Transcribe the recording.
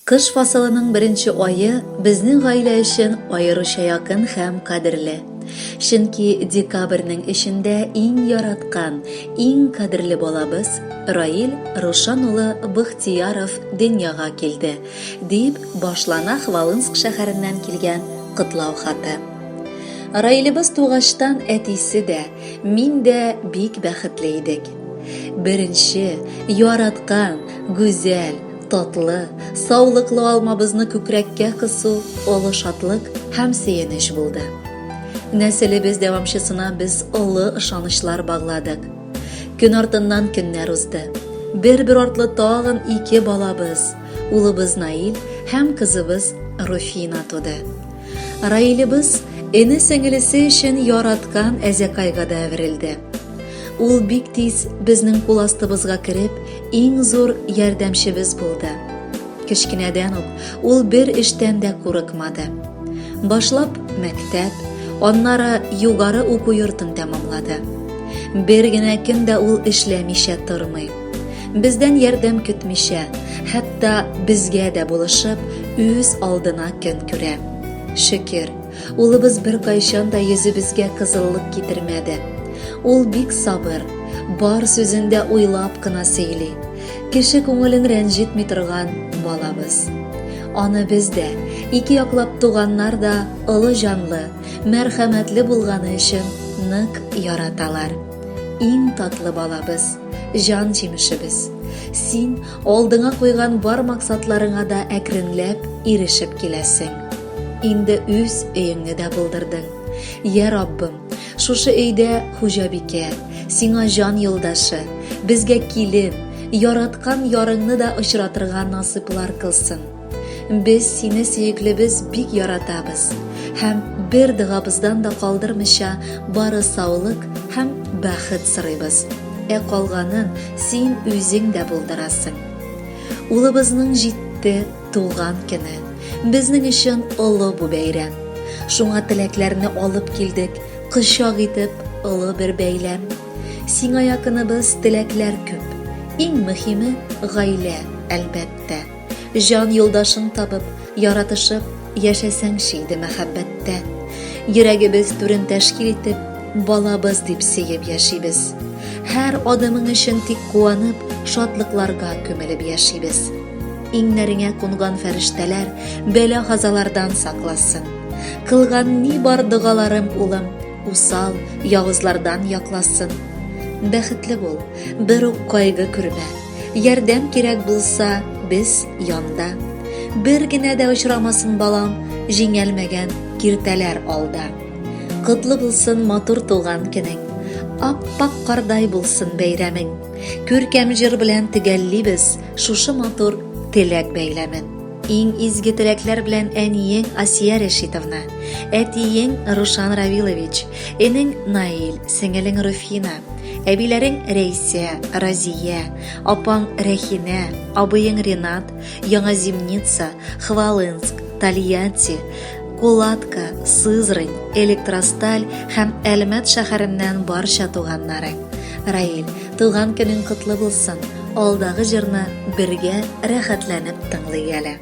Кыш фасылының беренче ае безнең гаилә өчен аеруча якын һәм кадерле. Чөнки декабрьнең эчендә иң яраткан, иң кадерле балабыз Раил Рушан улы Бахтияров дөньяга килде, дип башлана Хвалынск шәһәреннән килгән котлау хаты. Раилебез тугачтан әтисе дә, мин дә бик бәхетле идек. Беренче, яраткан, гүзәл, Татлы, саулыклы алмабызны күкрәккә кысу олы шатлык һәм сөенеч булды. Нәселебез дәвамчысына без олы ышанычлар багладык. Көн артыннан көннәр узды. Бер-бер артлы тагын ике балабыз, улыбыз Наил һәм кызыбыз Руфина туды. Раилебез эне-сеңелесе өчен яраткан әзәкайга да әверелде. Ул бик тиз безнең кул астыбызга кереп, иң зур ярдәмчебез булды. Кечкенәдән үк ул бер эштән дә курыкмады. Башлап мәктәп, аннары югары уку йортын тәмамлады. Бер генә көн дә ул эшләмичә тормый. Бездән ярдәм көтмичә, хәтта безгә дә булышып, үз алдына көн күрә. Шөкер, Улыбыз беркайчан да йөзебезгә кызыллык китермәде. Ул бик сабыр, бар сүзен дә уйлап кына сөйли. Кеше күңелен рәнҗетми торган балабыз. Аны без дә, ике яклап туганнар да олы җанлы, мәрхәмәтле булганы өчен нык яраталар. Иң татлы балабыз, җан җимешебез. Син алдыңа куйган бар максатларыңа да әкренләп ирешеп киләсең. Инде үз өеңне дә булдырдың. Йә Раббым, шушы өйдә хуҗабикә, сиңа җан юлдашы, безгә килен, яраткан ярыңны да очратырга насыйплар кылсын. Без сине, сөеклебез, бик яратабыз һәм бер догабыздан да калдырмыйча бары саулык һәм бәхет сорыйбыз. Ә калганын син үзең дә булдырасың. Улыбызның җитте Туган көне. Безнең өчен олы бу бәйрәм. Шуңа теләкләрне алып килдек, кочак итеп олы бер бәйләм. Сиңа якыныбыз теләкләр күп. Иң мөһиме гаилә, әлбәттә. Җан юлдашың табып, яратышып яшәсәңче иде мәхәббәттә. Йөрәгебез түрен тәшкил итеп, балабыз дип сөеп яшибез. Һәр адымың өчен тик куанып, шатлыкларга күмелеп яшибез. Иңнәреңә кунган фәрештәләр бәла-казалардан сакласын. Кылган ни бар догаларым, улым, усал, явызлардан якласын. Бәхетле бул, бер үк кайгы күрмә. Ярдәм кирәк булса, без янда. Бер генә дә очрамасын балам, җиңәлмәгән киртәләр алда. Котлы булсын матур туган көнең. Ап-ак кардай булсын бәйрәмең. Күркәм җыр белән төгәллибез Шушы матур теләк бәйләмен. Иң изге теләкләр белән әниең Асия Рәшитовна, әтиең Рушан Равилович, энең Наил, сеңелең Руфина, әбиләрең Рәйсә, Разия, апаң Рәхинә, абыең Ренат, Яңа Зимница, Хвалынск, Тольятти, Кулатка, Сызрань, Электросталь һәм Әлмәт шәһәреннән барча туганнарың. Раил, туган көнең котлы булсын! Алдагы җырны бергә рәхәтләнеп тыңлыйк әле.